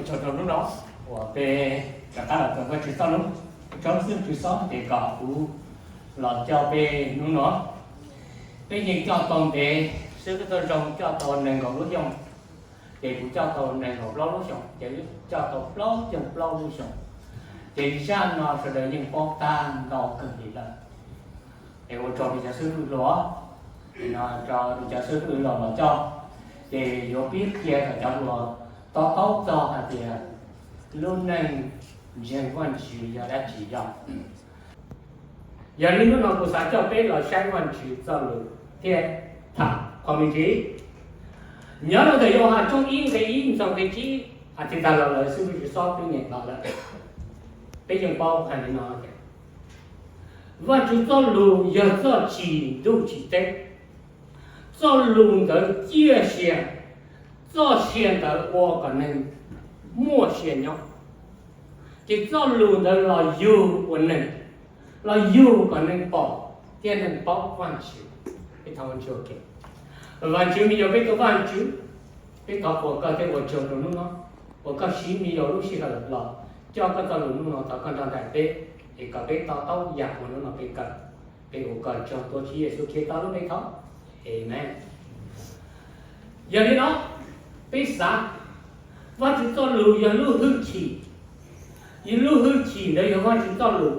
Tsaug rau hnub no uas peb rov qab los koom Vajtswv txoj lus, tsaug xwb Vajtswv xob ces kom kuv los coj peb hnub no. Peb yeej coj tau ntev xwb, peb tau zoo coj tau nees nkaum lub xyoo, ces kuv coj tau nees nkaum plaub lub xyoo, ces coj tau plaub caug plaub lub xyoo, ces zaj no sawv daws yeej paub tag ntau kawg li lawm. Es ua rau cov xib hwb hluas, no rau cov xib hwb hluas los coj, ces yuav pib qhia kom cov hluas to taub txog hais tias lub neej ntseeg Vajtswv yog dab tsi yog. Yog li hnub no kuv xav coj peb los saib Vajtswv txoj lus thiab tham qhov me ntsis. Nyob rau ntawm Yauhas tshooj ib nqe ib txog nqe tsib, a tsis tas los lawv xib hwb tsis xob twb nyeem los lawm. Peb yeej paub hais li no tias Vajtswv txoj lus yog txoj tsim ntuj tsim teb. Txoj lus ntawd ciaj sia, txoj sia ntawd ua kom neeg muaj sia nyob. Ces txoj lus ntawd los yug ua neeg, los yug kom neeg pom thiab neeg paub Vajtswv. Vajtswv me nyuam, peb tus Vajtswv, peb thov qhuas koj thiab ua tsaug rau hnub no uas koj siv me nyuam lub sij hawm los coj koj txoj lus hnub no thov koj nrog nraim peb, es kom peb to taub yam uas hnub no peb kawm. Peb ua koj tsaug tuav Tswv Yexus Khetos lub npe thov, Amees. Yog li no, peb xav, Vajtswv txoj lus yog lub hwj chim, yog lub hwj chim ntawd yog Vajtswv txoj lus.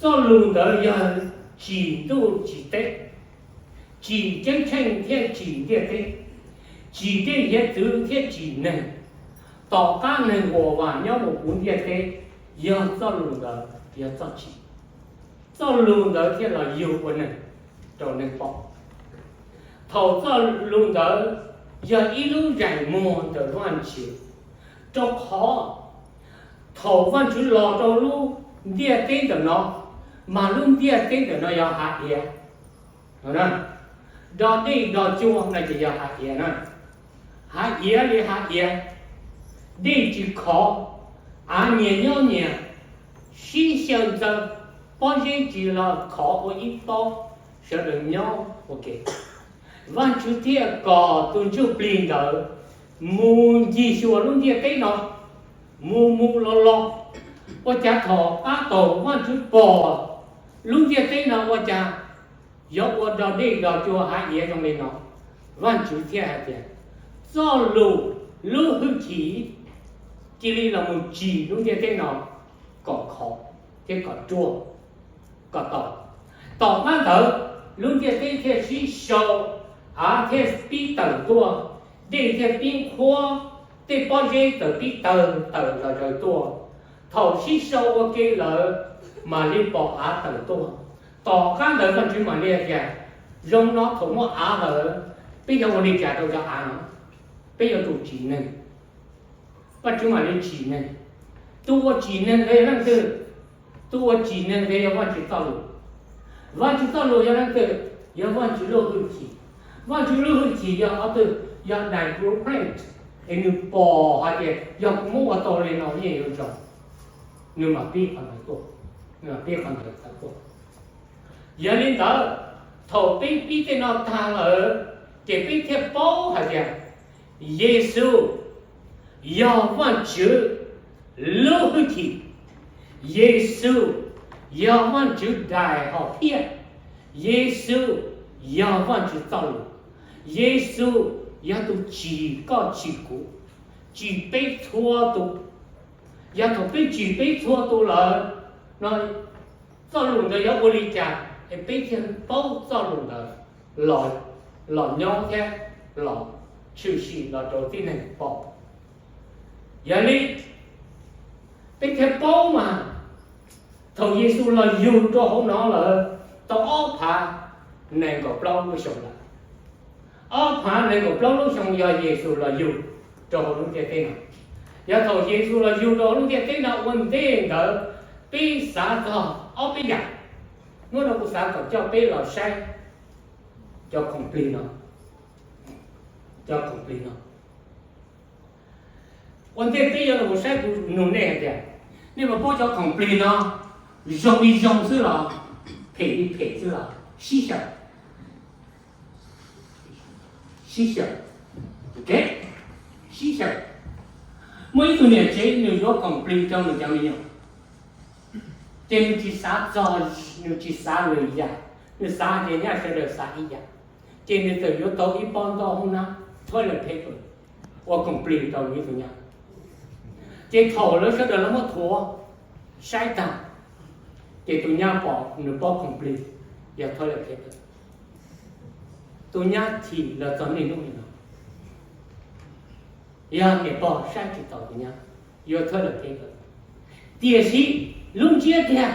Txoj lus ntawd yog tsim ntuj tsim teb, tsim ceeb tsheej thiab tsim ntiaj teb, tsim dej hiav txwv thiab tsim neeg. Tom qab neeg uas vam nyob mus puv ntiaj teb, yog txoj lus ntawd yog txoj tsim. Txoj lus ntawd thiaj los yug ua neeg rau neeg pom. Thaum txoj lus ntawd yog ib lub zeem muag ntawm Vajtswv, rau qhov thaum Vajtswv los rau lub ntiaj teb ntawm no, mas lub ntiaj teb ntawm no yog hav iav. Do dej do cua no ces yog hav iav na. Hav iav li hav iav, dej tsis khov, av nyias nyob nyias, sib xyaw ntxaw, pob zeb tsis los khov ua ib pob, sawv daws nyob ua ke. Vajtswv thiaj kom tus ntsuj plig ntawd mus ncig xyuas lub ntiaj teb no, mus mus los los, ua cas thaum qab thaum Vajtswv pom lub ntiaj teb no ua cas yuav ua do dej do cua hav iav zoo li no. Vajtswv thiaj hais tias, txoj lus, lub hwj chim cia li los mus tsim lub ntiaj teb no kom khov thiab kom ruaj kom tau. Tom qab ntawd, lub ntiaj teb thiaj sib sau, av thiaj pib tawm tuaj, dej thiaj pib qhuav, tej pob zeb tawm pib tawg tawm zom zaws tuaj. Thaum sib sau ua ke lawm, mam li pom av tawm tuaj. Tom qab ntawd Vajtswv mam li hais tias, zoo no thaum muaj av lawm, peb yuav ua li cas rau cov av no? Peb yuav tsum tsim neeg. Vajtswv mam li tsim neeg. Tus uas tsim neeg ntawd yog leej twg? Tus uas tsim neeg ntawd yog Vajtswv txoj lus. Vajtswv txoj lus yog leej twg? Yog Vajtswv lub hwj chim. Vajtswv lub hwj chim yog qhov twg? Yog daim blueprint, es nws pom hais tias yog kuv muab ua tau li no yeej yuav zoo, nws mam pib qhov ntawd tuaj, nws mam pib qhov ntawd tuaj. Yog li ntawd, thaum peb pib tej no tag lawm, ces peb thiaj paub hais tias Yexus yog Vajtswv lub hwj chim. Yexus yog Vajtswv daim hom phiaj. Yexus yog Vajtswv txoj lus. Yexus yog tus tsim koj tsim kuv, tsim peb txhua tus. Yog thaum peb tsim peb txhua tus lawm no, txoj lus ntawd yuav ua li cas es peb thiaj paub txoj lus ntawd los, los nyob thiab los tshwm sim los rau tib neeg pom. Yog li peb thiaj paub mas thaum Yexus los yug rau hauv no lawm tau ob phav nees nkaum plaub lub xyoo lawm. Ob phav nees nkaum plaub lub xyoo yog Yexus los yug rau hauv lub ntiaj teb no. Yog thaum Yexus los yug rau hauv lub ntiaj teb no ua ntej ntawd, peb xav txog ob peb yam. Hnub no kuv xav kom coj peb los saib cov khoom plig no, cov khoom plig no. Ua ntej peb yuav los saib kuv nug nej hais tias, nej puas paub cov khoom plig no zoo li zoo xwb los phem li phem xwb los? Sib xyaw, sib xyaw, sib xyaw. Muaj ib tug niam tsev nws yuav koom plig rau nws cov me nyuam, ces nws tsis xav txog, nws tsis xav lwm yam, nws xav tias nyaj sawv daws xav ib yam, ces nws txawm yuav tau ib pob ntaj hoob nab toilet paper ua koom plig rau nws ib tug nyab. Ces thaum lawv sawv daws los muab thuav saib tag, ces tus nyab pom nws pob koom plig yog toilet paper. Tus nyab chim los txog niaj hnub li no, yog niam pog saib tsis taus tus nyab yuav toilet paper. Tiam sis lub ntsiab tiag,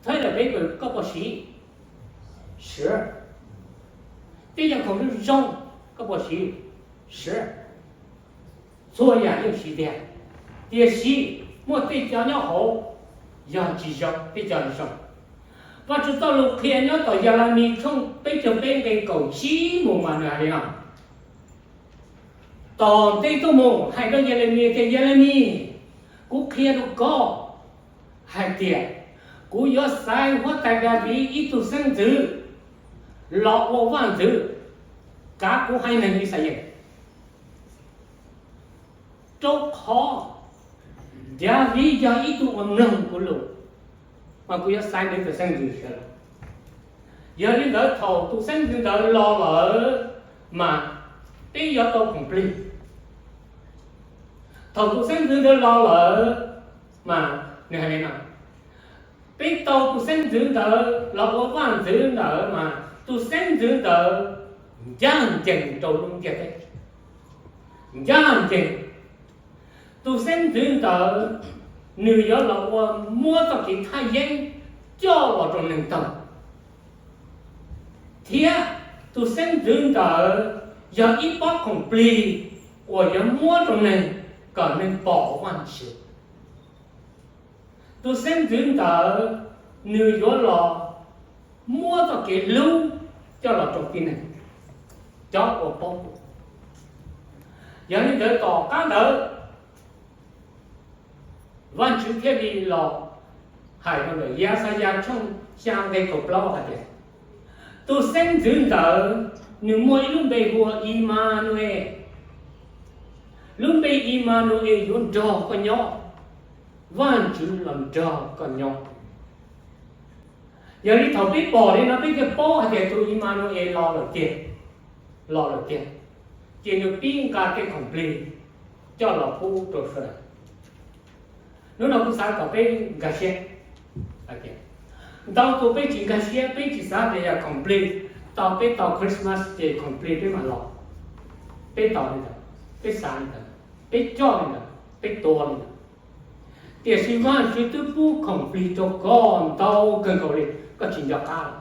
toilet paper koj puas siv? Siv. Tej yam khoom zoo koj puas siv? Siv. Txhua yam yeej siv tiag, tiam sis muaj tej cov nyob hauv yog tsis zoo, tej cov zoo. Vajtswv txoj lus qhia nyob tom Yelemis tshooj peb caug peb nqe kaum tsib mus mas nws hais li no: Tom ntej tuaj mus hais rau Yelemis tias, Yelemis, kuv qhia rau koj hais tias kuv yuav xaiv huab tais Daviv ib tug xeeb ntxwv los ua vaj ntxwv, kav kuv haiv neeg Yixalayees, rau qhov Daviv yog ib tug uas mloog kuv lus, mas kuv yuav xaiv nws tus xeeb ntxwv sawv los. Yog li ntawd thaum tus xeeb ntxwv ntawd los lawm, mas peb yuav tau koom plig. Thaum tus xeeb ntxwv ntawd los lawm, mas nws hais li no: Peb tau tus xeeb ntxwv ntawd los ua vaj ntxwv ntawd mas tus xeeb ntxwv ntawd ncaj ncees rau lub ntiaj teb, ncaj ncees. Tus xeeb ntxwv ntawd nws yuav los ua, muab txoj kev thaj yeeb coj los rau neeg taug, thiab tus xeeb ntxwv ntawd yog ib pob koom plig uas yuav muab rau neeg kom neeg pom Vajtswv. Tus xeeb ntxwv ntawd nws yuav los muab txoj kev hlub coj los rau tib neeg, cov uas paub. Yog li ntawd tom qab ntawd Vajtswv thiaj li los hais rau ntawm Yaxayas tshooj xya nqe kaum plaub hais tias, tus xeeb ntxwv ntawd nws muaj ib lub npe hu ua Imanues. Lub npe Imanues yuav nrog koj nyob, Vajtswv los nrog koj nyob. Yog li thaum peb pom li no peb thiaj paub hais tias tus Imanues los lawm tiag, los lawm tiag, ces nws pib nqa tej khoom plig coj los pub rau sawv daws. Hnub no kuv xav kom peb nkag siab, ntau tus peb tsis nkag siab, peb tsis xav tias yog khoom plig, tau peb tau Christmas ces khoom plig peb mam los. Peb tau li ntawd, peb xav li ntawd, peb coj li ntawd, peb tuav li ntawd. Tiam sis Vajtswv twb pub khoom plig rau koj ntau kawg nkaus li, koj tsis nco qab los?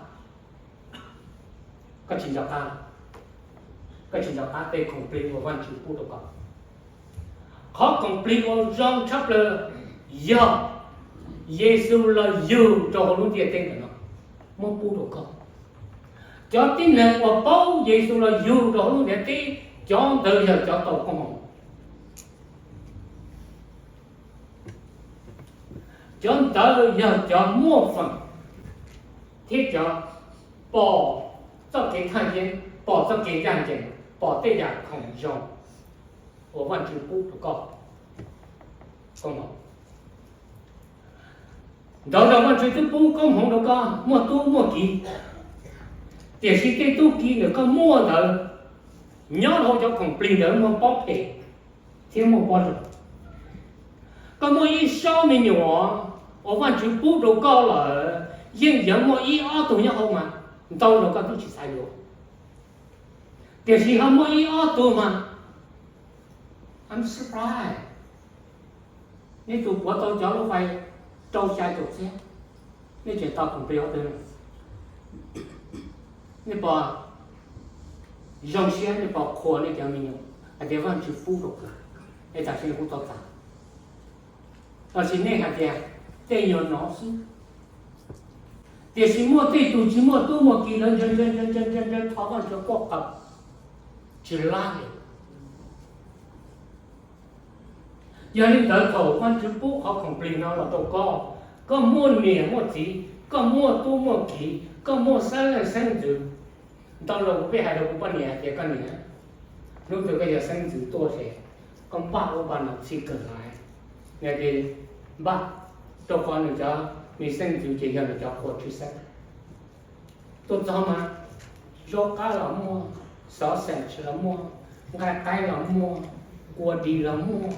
Koj tsis nco qab, koj tsis nco qab tej khoom plig uas Vajtswv pub rau koj. Qhov khoom plig uas zoo tshaj plaws yog Yexus los yug rau hauv lub ntiaj teb ntawm no, muab pub rau koj. Cov tib neeg uas paub Yexus los yug rau hauv lub ntiaj teb, cov ntawd yog cov tau koob hmoov. Cov ntawd yog cov muaj feem thiab cov pom txoj kev thaj yeeb, pom txoj kev ncaj ncees, pom tej yam khoom zoo uas Vajtswv pub rau koj. Ntawd los Vajtswv twb pub koob hmoov rau koj muaj tub muaj kiv, tiam sis tej tub kiv ntawm koj muaj ntawd, nyob hauv cov khoom plig ntawd muaj pob phem thiab muaj pob zoo. Koj muaj ib sob me nyuam uas Vajtswv pub rau koj lawm, yeej yuav muaj ib ob tug nyob hauv mas ntau los koj twb tsis xav yuav. Tiam sis ho muaj ib ob tug mas, I'm surprised. Nej tus puav tau cov lub fais rau xya caum txhiab, nej tseem tau khoom plig ob tug. Nej puas zoo siab, nej puas qhuas nej cov me nyuam hais tias Vajtswv pub rau kuv, es tam sim no kuv tau txais? Los sis nej hais tias tej nyuag no xwb. Tiam sis muaj tej tus tsis muaj tub muaj kiv, lawv ntshaw ntshaw ntshaw ntshaw ntshaw ntshaw thov Vajtswv quaj qw tsis laib li. Yog li ntawd thaum Vajtswv pub qhov khoom plig no los rau koj, koj muaj niam muaj txiv, koj muaj tub muaj kiv, koj muaj xeeb leej xeeb ntxwv. Ntau zaus kuv pheej hais rau kuv poj niam hais tias, koj niam, hnub twg koj yog xeeb ntxwv tuaj ces Koj npaj ua pa no txhij kawg lawm. Npaj, rau qhov nws cov, nws xeeb ntxwv ces yog nws cov qhua tshwj xeeb. Tuaj txog mas zaub qab los muaj, sausage los muaj, nqaij qaib los muaj, kua dis los muaj.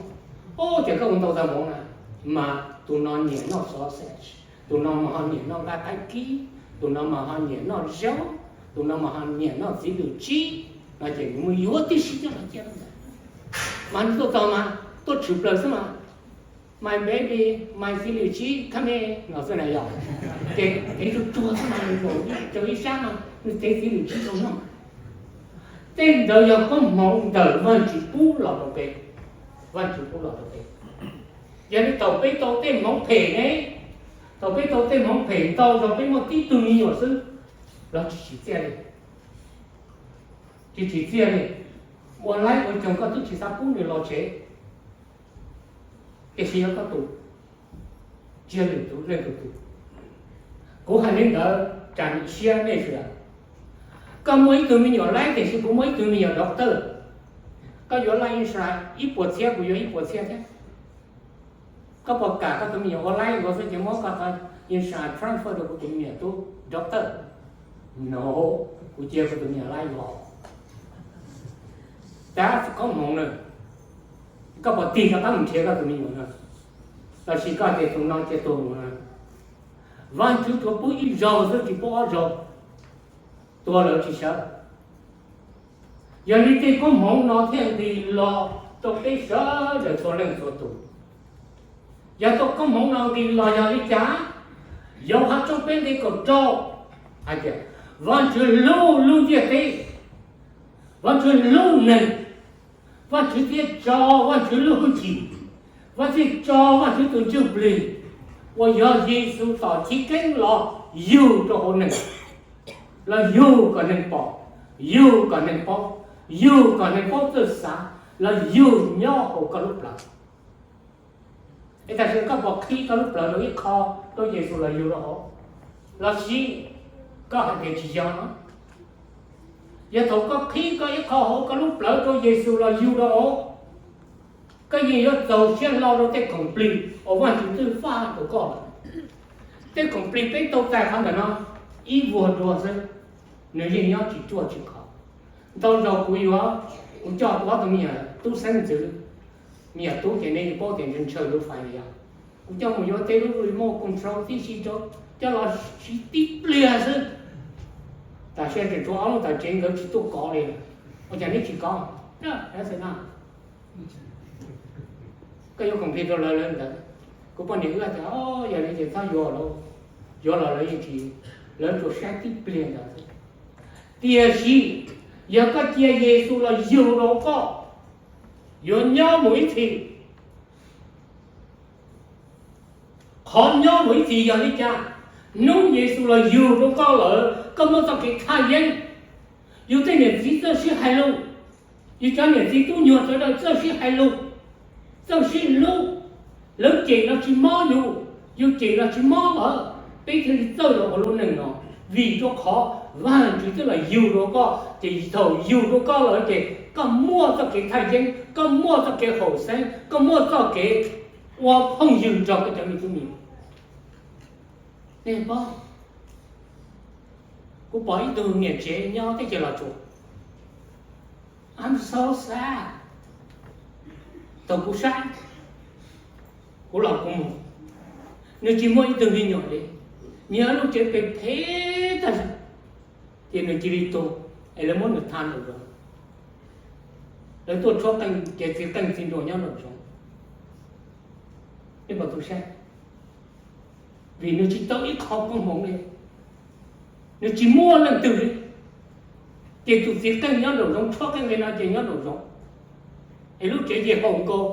Ub, ces koj ua ntau tag npaum na, mas tus no nyiam noj sausage, tus no mas ho nyiam noj nqaij qaib kib, tus no mas ho nyiam noj zaub, tus no mas ho nyiam noj txiv lws tsib, no ces nws mus yuav tib si coj los cia. Mas nws tuaj txog mas tuaj tshwm plaws xwb mas, my baby, my txiv lws tsib, come here, no xwb na yog. Ces tev tsuag tsuag xwb mas nws rau ib sab mas nws tev txiv lws tsib rau noj. Tej ntawd yog koob hmoov ntawm Vajtswv pub los rau peb, Vajtswv pub los rau peb. Yog li thaum peb tau tej hmoov phem ne, thaum peb tau tej hmoov phem ntau zog peb muaj tib tug me nyuam xwb, los tsis tsim txiaj li, tsis tsim txiaj li. Ua laib ua coog koj twb tsis xav pub nws los tsev, tiam sis yog koj tus, tsiaj lwm tus leej twg tus. Kuv hais li ntawd tsam siab nej sawv daws. Koj muaj ib tug me nyuam laib tiam sis kuv muaj ib tug me nyuam doctor, koj yuav life insurance ib puas txhiab, kuv yuav ib puas txhiab thiab. Koj puas kam koj tus me nyuam ua laib ua xwb ces muab koj tau insurance transfer rau kuv tus me nyuam tub doctor? No, kuv cia kuv tus me nyuam laib ua. Tab sis koob hmoov na, koj puas tig rov qab mus nrhiav koj tus me nyuam no, los sis koj tias tus no cia tuag mus no? Vajtswv tsuas pub ib zaug xwb, tsis pub ob zaug, tuag lawm tsis sawv. Yog li tej koob hmoov no thiaj nqis los rau peb sawv daws txhua leej txhua tus. Yog tus koob hmoov no nqis los yog li cas? Yauhas tshooj peb nqe kaum rau hais tias, Vajtswv hlub lub ntiaj teb, Vajtswv hlub neeg, Vajtswv thiaj tso Vajtswv lub hwj chim, Vaj thiaj tso Vajtswv tus ntsuj plig uas yog Yexus tom chiv keeb los yug rau hauv neeg, los yug kom neeg pom, yug kom neeg paub, yug kom neeg paub txawj xav, los yug nyob hauv koj lub plawv. Es tam sim no koj puas qhib koj lub plawv rau ib qho rau Yexus los yug rau hauv, los sis koj hais tias tsis yog no? Yog thaum koj qhib koj ib qho hauv koj lub plawv rau Yexus los yug rau hauv, koj yeej yuav txaus siab hlo rau tej khoom plig uas Vajtswv twb faj rau koj lawm. Tej khoom plig peb tau txais qhov ntawm no ib vuag dua xwb, nws yeej nyob tsis ruaj tsis khov. Ntau zaus kuv yuav, kuv coj kuv ob tug me nyuam tub xeeb ntxwv, me nyuam tub ces nej yeej paub tias ntshaw ntshaw lub fais li yog, kuv coj mus yuav tej lub remote control tib si rau, coj los siv tib pliag xwb. Tam sim no tseem tshuav ob lub tawm tsev nkawd tsis tuaj kov li. Ua cas neb tsis kov? Koj yuav khoom plig rau lawv lawv ntawd. Kuv poj niam wb tias, o, yog li ces txhob yuav lawm, yuav los lawv yeej tsis, lawv tsuas saib tib pliag ntawd xwb. Tiam sis yog koj cia Yexus los yug rau koj, yuav nyob mus ib txhis. Qhov nyob mus ib txhis yog li cas? Hnub Yexus los yug rau koj lawm, koj muaj txoj kev thaj yeeb. Yus tej niam txiv txawj sib hais lus, yus cov niam txiv tub nyuag sawv daws txawj sib hais lus, txawj sib hlub. Lawv cem los tsis mob yus, yus cem los tsis mob lawv, peb thiaj li txawj los ua lub neej no. Vim rau qhov Vajtswv twb los yug rau koj, ces thaum yug rau koj lawm ces koj muaj txoj kev thaj yeeb, koj muaj txoj kev haum xeeb, koj muaj txoj kev ua phooj ywg nrog koj cov me tub me nyuam. Nej paub, kuv pom ib tug niam tsev nyob teb chaws Los Tsuas, I'm so sad, thaum kuv saib, kuv los kuv mus, nws tsis muaj ib tug me nyuam li, nws lub tsev phem phem tag zog, ces nws cia li tuag, es lawv muab nws tha nraum zoov. Lawv tuaj tshuab qeej, ces txiv qeej txiv nruas nyob nraum zoov. Nej pom tus saib, vim nws tsis tau ib qho koob hmoov li, nws tsis muaj leej twg li, ces tus txiv qeej nyob nraum zoov, tshuab qeej li no ces nyob nraum zoov, es lub tsev ces haum nkaus,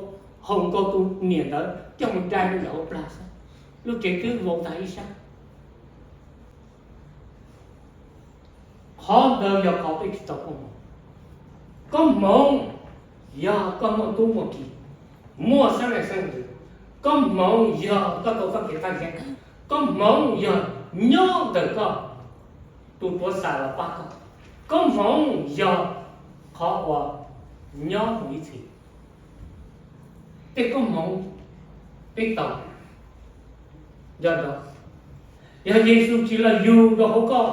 haum nkaus tus niam ntawd coj mus dai rau ntawm hauv plag xwb, lub tsev twb vau tag ib sab. Qhov ntawd yog qhov peb tsis tau koob hmoov. Koob hmoov yog koj muaj tub muaj ki, muaj xeeb leej xeeb ntxwv. Koob hmoov yog koj tau txoj kev thaj yeeb. Koob hmoov yog nyob ntawm koj, tus tuav xam los pab koj. Koob hmoov yog qhov uas nyob mus ib txhis. tej koob hmoov peb tau nco ntsoov. Yog Yexus tsis los yug rau hauv koj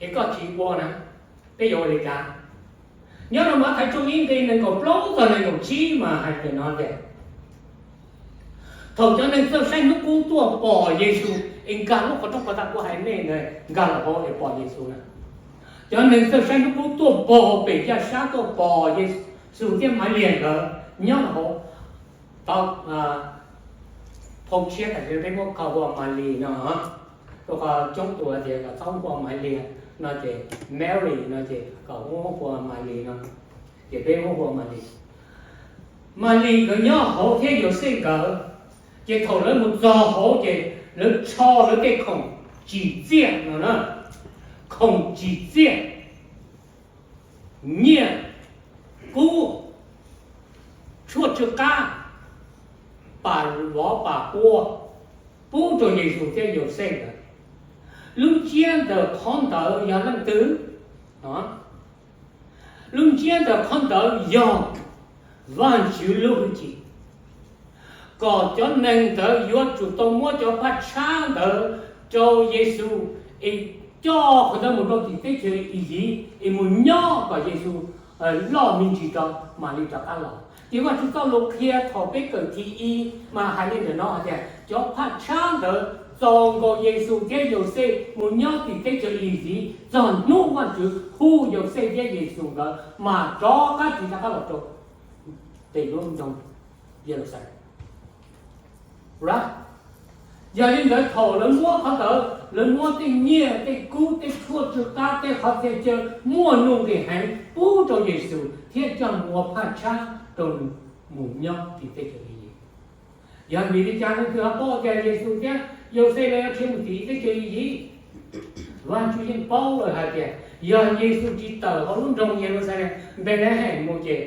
es koj tsis ua na, peb yuav ua li cas? Nyob rau Mathais tshooj ib nqe nees nkaum plaub txog nees nkaum tsib mas hais tias no tias, thaum cov neeg txawj saib hnub qub tuaj pom Yexus es nkag lub qhov rooj puag ta kuv hais nej ntawd nkag los hauv es pom Yexus na. Cov neeg txawj saib hnub qub tuaj pom pem yaj sab tuaj pom Yexus thiab Malis nkawd nyob hauv tau phau tshiab tam sim no peb muab kho ua Malis no, rau qhov coob tus hais tias kom txhob hu ua Malis no ces Mary no ces kom muab hu ua Malis no, ces peb muab hu ua Malis. Malis nkawd nyob hauv thiab Yauxej nkawd, ces thaum lawv mus txog hauv ces lawv rho lawv tej khoom tsim txiaj no na, khoom tsim txiaj, nyiaj, kub, tshuaj tsw qab, pam vov pam pua, pub rau Yexus thiab Yauxej nkawd. Lub ntsiab ntawm qhov ntawd yog leej twg? Lub ntsiab ntawm qhov ntawd yog Vajtswv lub hwj chim, kom cov neeg ntawd yuav tsum tau muab cov phaj tshab ntawd rau Yexus es coj qhov ntawd mus rau tim teb chaws Iziv es mus nyob kom Yexus loj me ntsis rau mam li rov qab los. Ces Vajtswv txoj lus qhia thaum peb kawm thib ib mas hais li ntawm no hais tias cov phaj tshab ntawd txaus nkaus Yexus thiab Yauxej mus nyob tim teb chaws Iziv txog hnub Vajtswv hu Yauxej thiab Yexus nkawd mas rov qab tsis rov qab los rau pem lub nroog Yeluxalees. Yog li ntawd thaum lawv muab qhov ntawd, lawv muab tej nyiaj tej kub tej tshuaj tsw qab tej qhov txhia chaw muaj nuj nqis heev pub rau Yexus thiab coj mus ua phaj tshab rau nws mus nyob tim teb chaws Iziv. Yog vim li cas leej twg ho paub tias Yexus thiab Yauxej lawv yuav khiav mus tim teb chaws Iziv? Vajtswv yeej paub lawm hais tias yog Yexus tsis tawm hauv lub nroog Yeluxalees, Npelehees mus ces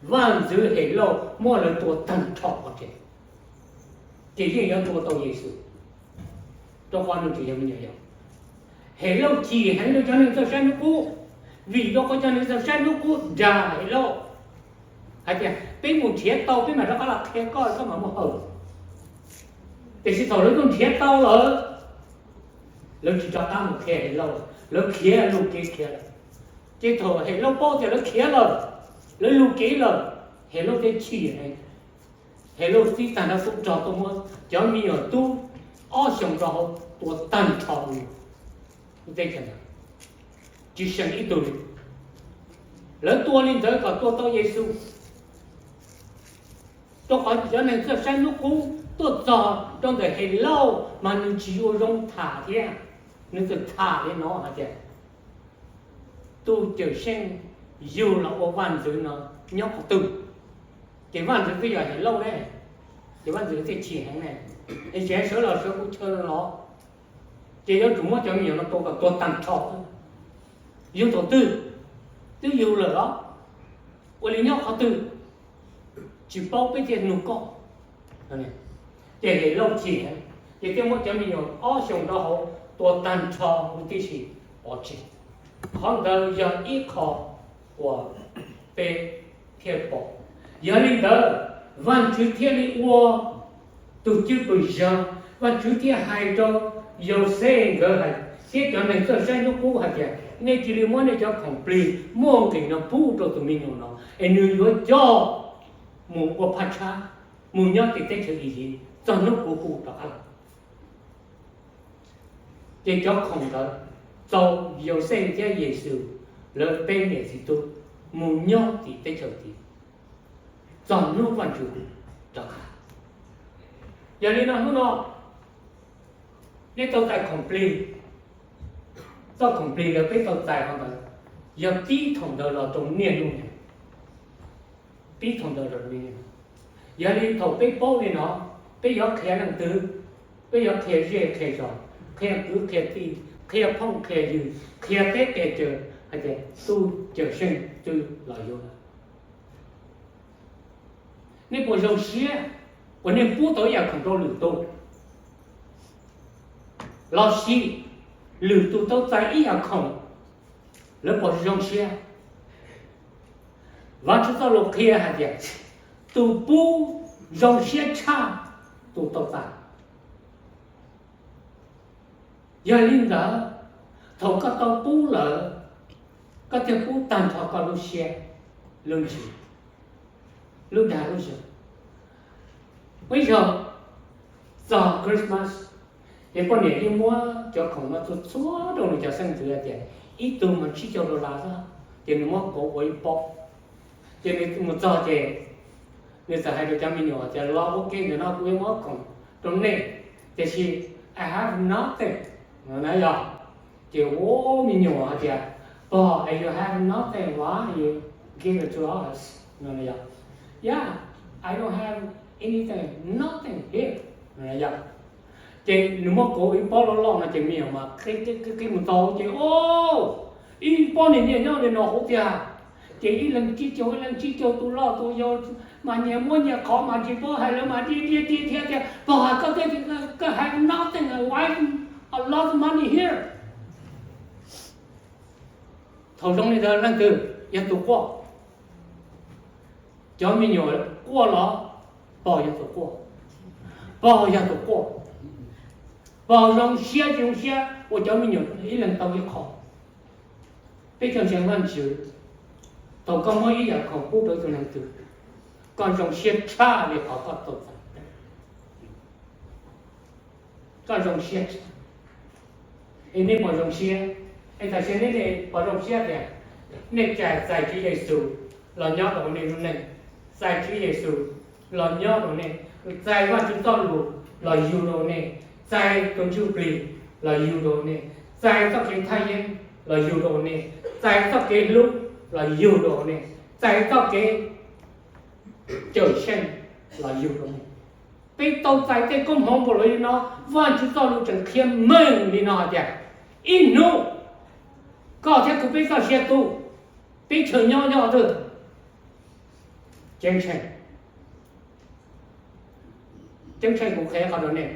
vaj ntxwv Helauj muab lawv tua tag nrho pov tseg, ces yeej yuav tua tau Yexus, rau qhov nws tseem yog me nyuam yaus. Helauj chim heev rau cov neeg txawj saib hnub qub, vim rau qhov cov neeg txawj saib hnub qub dag Helauj hais tias peb mus nrhiav tau peb mam rov qab los qhia koj, koj mam muaj hawm. Tiam sis thaum lawv tuaj nrhiav tau lawm, lawv tsis rov qab mus qhia Helauj, lawv khiav lus kev khiav lawm. Ces thaum Helauj paub tias lawv khiav lawm, lawv lus kev lawm, Helauj thiaj chim heev. Helauj txib tag nrho tub rog tuaj muab cov me nyuam tub ob xyoos rau hauv tua tag nrho lub teb chaws ntawd, tsis seem ib tug li. Lawv tua li ntawd kom tua tau Yexus, rau qhov cov neeg txawj saib hnub qub tuaj txog rau ntawm Helauj mas nws tsis ua zoo tham thiab, nws txawm tham li no hais tias, tus Cawm Seej yug los ua vaj ntxwv no nyob qhov twg? Ces vaj ntxwv twb yog Helauj ne, ces vaj ntxwv thiaj chim heev ne, es tseem sawv los sawv kuv chaw los, ces yuav tsum muab cov me nyuam no tua kom tuag tag nrho xwb. Yug thaum twg? Twb yug lawm los? Ua li nyob qhov twg? Tsis paub, peb thiaj nug koj. Ces Helauj chim heev, ces thiaj muab cov me nyuam ob xyoos rau hauv tua tag nrho huv tib si pov tseg. Qhov ntawd yog ib qho uas peb thiaj pom. Yog li ntawd, Vajtswv thiaj li ua tus cwj pwm zog, Vajtswv thiaj hais rau Yauxej nkawd hais thiab cov neeg txawj saib hnub qub hais tias, nej cia li muab nej cov khoom plig muaj nqis no pub rau tus me nyuam no, es nws yuav coj mus ua phaj tshab, mus nyob tim teb chaws Iziv txog hnub kuv hu rov qab los. Ces cov khoom ntawd txaus Yauxej thiab Yexus lawv peb niam txiv tub mus nyob tim teb chaws Iziv txog hnub Vajtswv rov qab. Yog li no hnub no nej tau txais khoom plig, txoj khoom plig ntawd peb tau txais qhov ntawd yog pib thaum ntawd los rau niaj hnub no. Pib thaum ntawd los rau niaj hnub no. Yog li thaum peb paub li no, peb yuav qhia leej twg? Peb yuav qhia zej qhia zos, qhia kwv qhia tij, qhia phooj qhia ywg, qhia teb qhia chaw hais tias tus Cawm Seej twb los yuav lawm. Nej puas zoo siab? Puas nej pub tau ib yam khoom rau lwm tus? Los sis lwm tus tau txais ib yam khoom, lawv puas zoo siab? Vajtswv txoj lus qhia hais tias, tus pub Zoo siab tshaj tus tau txais. Yog li ntawd, thaum koj tau pub lawm, koj thiaj pub tag nrho koj lub siab, lub ntsws, lub dag lub zog. Ib zaug txog Christmas, ces poj niam yeej muab cov khoom no txhua txhua rau nws cov xeeb ntxwv hais tias ib tug mas tsib caug dollar xwb, ces nws muab kauv ua ib pob. Ces nws mus txog ces nws txawm hais rau cov me nyuam tias, los ua ke ntawm no kuv yuav muab khoom rau nej, tiam sis I have nothing no na yog. Ces ua me nyuam hais tias, pog, if you have nothing, why you give it to us no na yog. Yeah, I don't have anything, nothing here no na yog. Ces nws muab kauv ib pob loj loj no ces me nyuam mas qi qi qi mus txog ces, o, ib pob niag nyiaj nyob li no hauv tiag. Ces ib leeg tsib caug, ib leeg tsib caug, tus loj tus yau mas nyias muab nyias qhov mas tsis paub hais lawv mas diaj diaj diaj thiab tias, pog, koj twb tias koj have nothing, why a lot of money here. Thaum zoo li ntawd leej twg yog tus quaj? Cov me nyuam quaj los pog yog tus quaj? Pog yog tus quaj. Pog zoo siab tsis zoo siab ua cov me nyuam ib leeg tau ib qho. Peb cog ntseeg Vajtswv, thaum koj muab ib yam khoom pub rau ib tug leej twg, koj zoo siab tshaj li qhov koj tau txais. Koj zoo siab, es nej puas zoo siab? Es tam sim no nej puas zoo siab tias nej txais Tswv Yexus los nyob rau nej lub neej, txais Tswv Yexus los nyob rau nej, txais Vajtswv txoj lus los yug rau nej, txais tus Ntsuj Plig los yug rau nej, txais txoj kev thaj yeeb los yug rau nej, txais txoj kev hlub los yug rau nej, txais txoj kev cawm seej los yug rau nej. Peb tau txais tej koob hmoov npaum li no, Vajtswv txoj lus tseem qhia meej li no hais tias, ib hnub koj thiab kuv peb txoj sia tu, peb chaw nyob nyob twg? Ceeb tsheej. Ceeb tsheej kuv qhia qhov rau nej.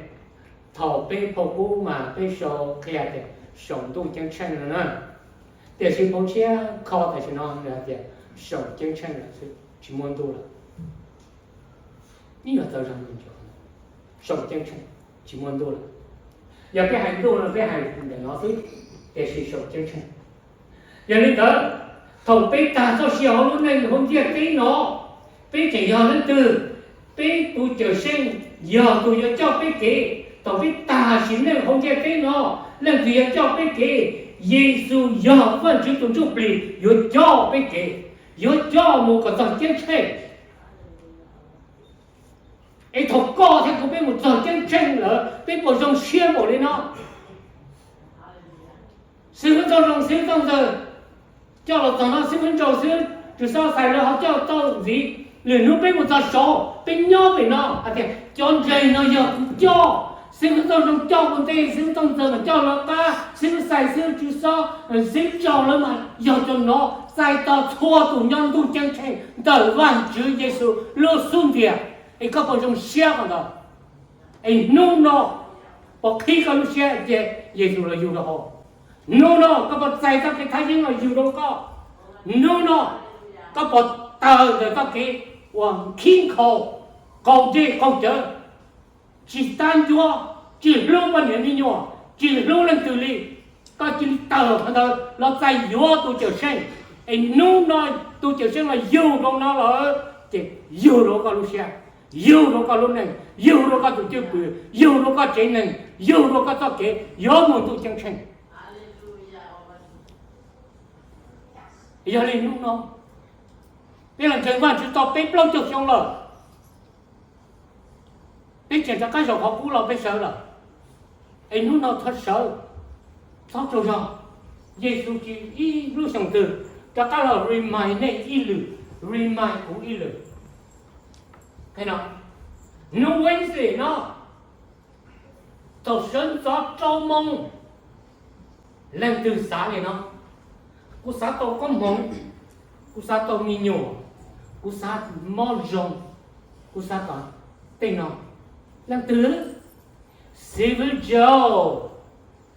Thaum peb phau kub mas peb sau qhia tias saum ntuj ceeb tsheej no na. Tiam sis phau tshiab kho tam sim no nws hais tias saum ceeb tsheej lawm xwb, tsis muaj ntuj lawm. Ib yam txawv zog, saum ceeb tsheej tsis muaj ntuj lawm. Yog peb hais ntuj no peb hais ntawm no xwb, tiam sis saum ceeb tsheej. Yog li ntawd, thaum peb tag txoj sia hauv lub neej hauv ntiaj teb no, peb tseem yog leej twg? Peb tus Cawm Seej yog tus yuav coj peb kev. Thaum peb tag sim neej hauv ntiaj teb no, leej twg yuav coj peb kev? Yexus yog Vajtswv tus Ntsuj Plig yuav coj peb kev, yuav coj mus kom txog ceeb tsheej. Es thaum koj thiab kuv peb mus txog ceeb tsheej lawm, peb puas zoo siab npaum li no? Xib hwb Txooj Zoo, xib hwb Txooj Ntxawg coj los txog no, xib hwb Ntsau, xib hwb Tswv Xob Xais lawv ho coj tau ntxiv. Lwm hnub peb mus txog saud, peb nyob pem no hais tias cov ntseeg no yog kuv coj. Xib hwb Txooj Zoo coj ua ntej, xib hwb Txooj Ntxawg mas coj lawv qab, xib hwb Xais, xib hwb Tswv Xob, xib hwb Ntsau lawv mas yog cov no txais tau txhua tus nyob ntuj ceeb tsheej ntawm Vajtswv Yexus lub xub ntiag. Es koj puas zoo siab qhov ntawd? Es hnub no puas qhib koj lub siab tias Yexus los yug rau hauv? Hnub no koj puas txais txoj kev thaj yeeb los yug rau koj? Hnub no koj puas tawm ntawm txoj kev uas khib nkhaus, qaug dej qaug cawv, tsis tab ncuab, tsis hlub poj niam me nyuam, tsis hlub leej twg li, koj cia li tawm qhov ntawd los txais yuav tus Cawm Seej. Es hnub no tus Cawm Seej los yug rau no lawm, ces yug rau koj lub siab, yug rau koj lub neej, yug rau koj tus cwj pwm, yug rau koj tsev neeg, yug rau koj txoj kev yuav mus ntuj ceeb tsheej. Yog li hnub no, peb los ntseeg Vajtswv tau peb plaub caug xyoo lawm, peb tseem rov qab zaum qhov qub los peb sawv lawm. Es hnub no txhob sawv, txhob tsaug zog. Yexus tsis ib lub xyoos twg rov qab los remind nej ib lwm, remind kuv ib lwm. Hnub Wednesday no, thaum sawv ntxov rau moos, leej twg xav li no? Kuv xav tau koob hmoov, kuv xav tau me nyuam, kuv xav mob zoo, kuv xav tau tej no. Leej twg? Xib hwb Joe,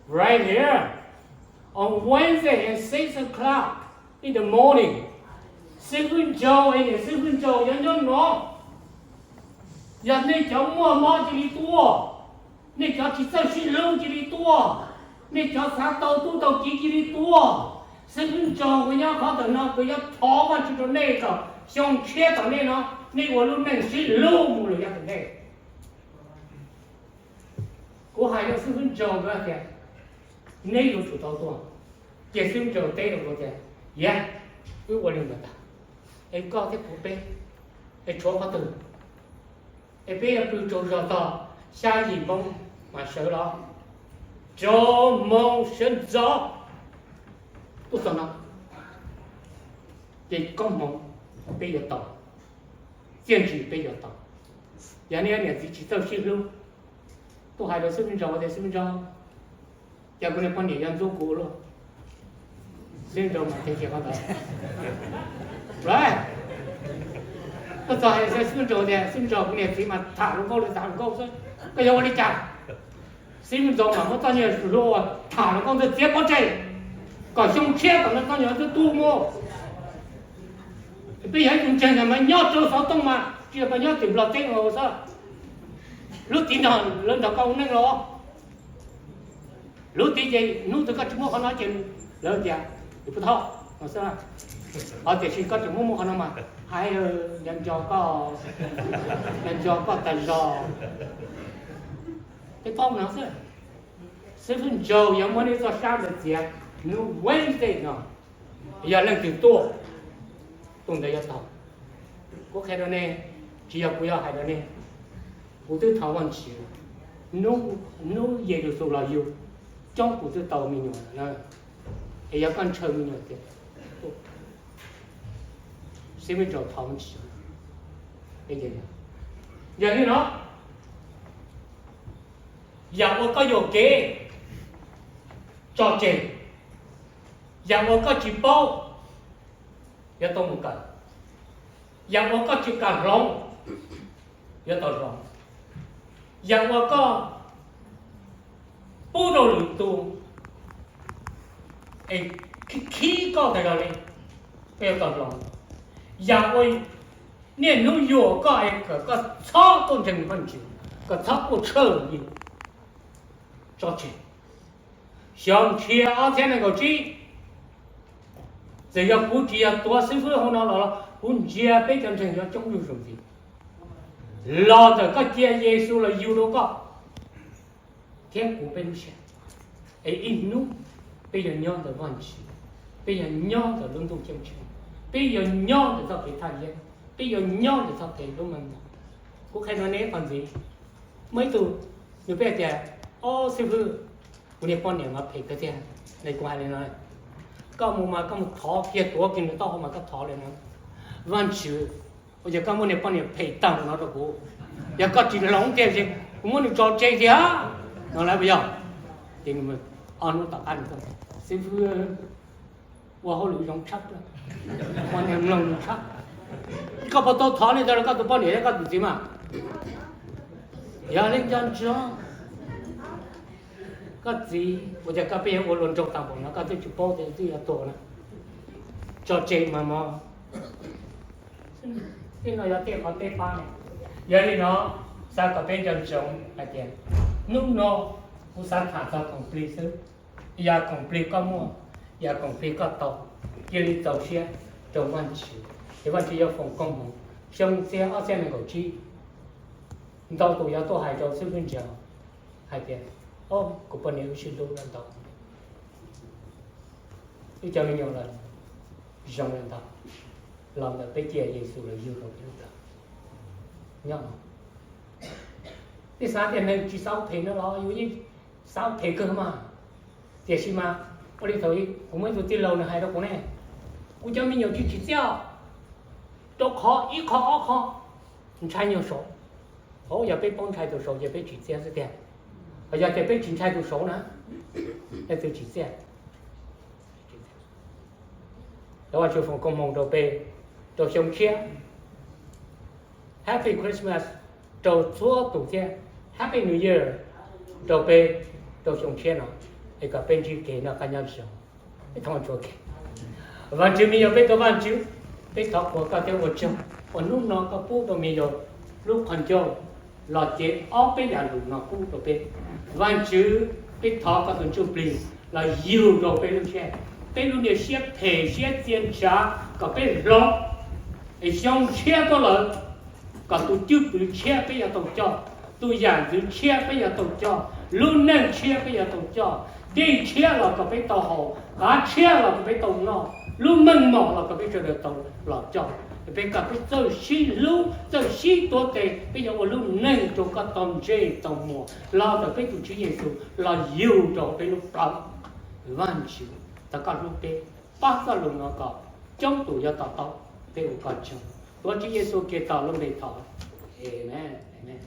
right here, on Wednesday at six o'clock in the morning. Xib hwb Joe, xib hwb Joe nyob nyob no. Yog nej cov muaj mob cia li tuaj, nej cov tsis txawj sib hlub cia li tuaj, nej cov xav tau tub tau kiv cia li tuaj. Xib hwb Ntsaug uas nyob qhov ntawm no kuv yuav thov Vajtswv rau nej kom xyoo tshiab tom nej no nej ua lub neej sib hlub mus lawm yav tom ntej. Kuv hais rau xib hwb Ntsaug nkawd tias neb yuav tsum tau tuaj. Ces xib hwb Ntsaug teb rau kuv tias, yog, wb ua li ntawd tag, es koj thiab kuv peb, es tshuav qhov twg? Es peb yuav pw rau zog tog xya yim moo mas sawv los, rau moo sawv ntxov tuaj txog no, ces koob hmoov peb yuav tau, txiaj ntsig peb yuav tau. Yog nej niam txiv tsis txawj sib hlub, tuaj hais rau xib hwb Ntsaug tias xib hwb Ntsaug, cas kuv niag poj niam yuav ntxub kuv luaj? Xib hwb Ntsaug mas teb tias koj ntawd, tuaj txog hais xib hwb Ntsaug tias xib hwb Ntsaug, kuv niam txiv mas tham hluas nkauj li tham hluas nkauj xwb, koj yuav ua li cas? Xib hwb Ntsaug mas muab txoj nyuag hlua tham hluas nkauj ntawd txiav pov tseg, kom xyoo tshiab tom no txoj nyuag twb tu mus. Peb yog ib tug ntseeg mas nyob rau xov tooj mas tsis yog nyob tim Nplog teb xwb. Lub tid no lawv nrog koj ua neej los, lub tid ces hnub twg koj tsis muaj qhov no ces lawv tias, pub thoj no xwb. Ho tiam sis koj tseem muaj muaj qhov no mas, ai, nco nco koj, nco nco koj tas zog. Peb paub no xwb. Xib hwb Ntsaug yuav muab nej txoj sab ntawd txiav hnub Wednesday no. Yog leej twg tuaj, tus ntawd yuav tau. Kuv qhia rau nej, tsis yog kuv yuav hais rau nej, kuv twb thov Vajtswv, hnub Yexus los yug coob kuv twb tau me nyuam lawm na. Es yog koj ntshaw me nyuam tiag, xib hwb Ntsaug thov Vajtswv. Yog li no, yam uas koj yuam kev, tso tseg. Yam uas koj tsis paub, yuav tau mus kawm. Yam uas koj tsis kam hloov, yuav tau hloov. Yam uas koj pub rau lwm tus es khib koj tas zog li, koj yuav tau hloov. Yam uas niaj hnub yuam koj es kom koj txhob tuaj ntseeg Vajtswv, kom txhob tuaj tshawj li, tso tseg. Xyoo tshiab ob txhiab nees nkaum tsib, txawm yog kuv tsis yog tuav xib fwb hauv no los, kuv ntsia peb cov ntseeg yuav coob zuj zus ntxiv. Los ntawm koj cia Yexus los yug rau koj thiab kuv peb lub siab, es ib hnub peb yuav nyob ntawm Vajtswv, peb yuav nyob ntawm lub ntuj ceeb tsheej, peb yuav nyob ntawm txoj kev thaj yeeb, peb yuav nyob ntawm txoj kev lub meej mom. Kuv qhia rau nej ib qho ntxiv. Muaj ib tug nws pheej tias, o xib fwb, kuv niag poj niam mas phem kawg tiag. Kuv hais li no, koj mus mas koj mus thov kiag, tuav kiag nws taub hau mas koj thov li no, Vajtswv, ua cas koj muab niag poj niam phem tag no rau kuv? Yog koj tsis hloov tiag ces kuv muab nws tso tseg tiag no lawm puas yog? Ces ob hnub tom qab nws, xib fwb, ua hauj lwm zoo tshaj, ua niag mloog zoo tshaj. Koj puas tau thov li ntawd rau koj tus poj niam thiab koj tus txiv mas? Yog li nco ntsoov, koj txiv, ua cas koj pheej yuav ua luag nraug tag npaum no, koj twb tsis paub tias twb yuav tuag na. Tso tseg mas mog. Tej no yog tej qhov peb pab. Yog li no, xav kom peb nco ntsoov hais tias hnub no kuv xav tham txog khoom plig xwb. Yam khoom plig koj muaj, yam khoom plig koj tau, cia li txaus siab rau Vajtswv, ces Vajtswv yuav foom koob hmoov. Xyoo txhiab ob txhiab nees nkaum tsib, ntau tus yuav tuaj hais rau xib fwb Ntsaug hais tias, o, kuv poj niam wb sib hlub lawm ntau, wb cov me nyuam lawm zoo lawm ntau, los ntawm peb cia Yexus los yug rau peb lub plawv nyob no. Peb xav tias neeg tsis xav phem no los yus yeej xav phem kawg mas. Tiam sis mas ua li thaum kuv muaj ib tug tij laug nws hais rau kuv ne, kuv cov me nyuam tsis tsim txiaj, rau qhov ib qho ob qho ntshai nyuag saud. Hauv yog peb paub ntshai tus saud ces peb tsim txiaj xwb tiag. Yog tias peb tsis ntshai tus saud na, leej twg tsim txiaj? Thov Vajtswv foom koob hmoov rau peb rau xyoo tshiab. Happy Christmas rau txhua tus thiab Happy New Year rau peb rau xyoo tshiab no, es kom peb ntsib kev noj qab nyob zoo, peb thov Vajtswv kev. Vajtswv, me nyuam peb tuav Vajtswv, peb thov qhuas koj thiab ua tsaug uas hnub no koj pub rau me nyuam lub qhov ncauj los cev ob peb yam lus no pub rau peb. Vaajtswv, peb thov koj tus Ntsujplig los yug rau peb lub siab, peb lub niag siab phem siab txia ntshav kom peb hloov, es xyoo tshiab tuaj lawm, kom tus cwj pwm tshiab peb yuav tau coj, tus yam ntxwv tshiab peb yuav tau coj, lub neej tshiab peb yuav tau coj, dej tshiab los kom peb tau haus, qav tshiab los kom peb tau noj, lub meej mom los kom peb sawv daws tau los coj. Peb kom peb txawj sib hlub, txawj sib tuav tes, peb yuav ua lub neej rau koj tau ntsej tau muag. Los ntawm peb tus Tswv Yexus los yug rau peb lub plawv. Vaajtswv, thov koj hlub peb, pab txoj lus no kom coob tus yuav to taub, peb ua koj tsaug. Tuav Tswv Yexus Khetos lub npe thov, amees.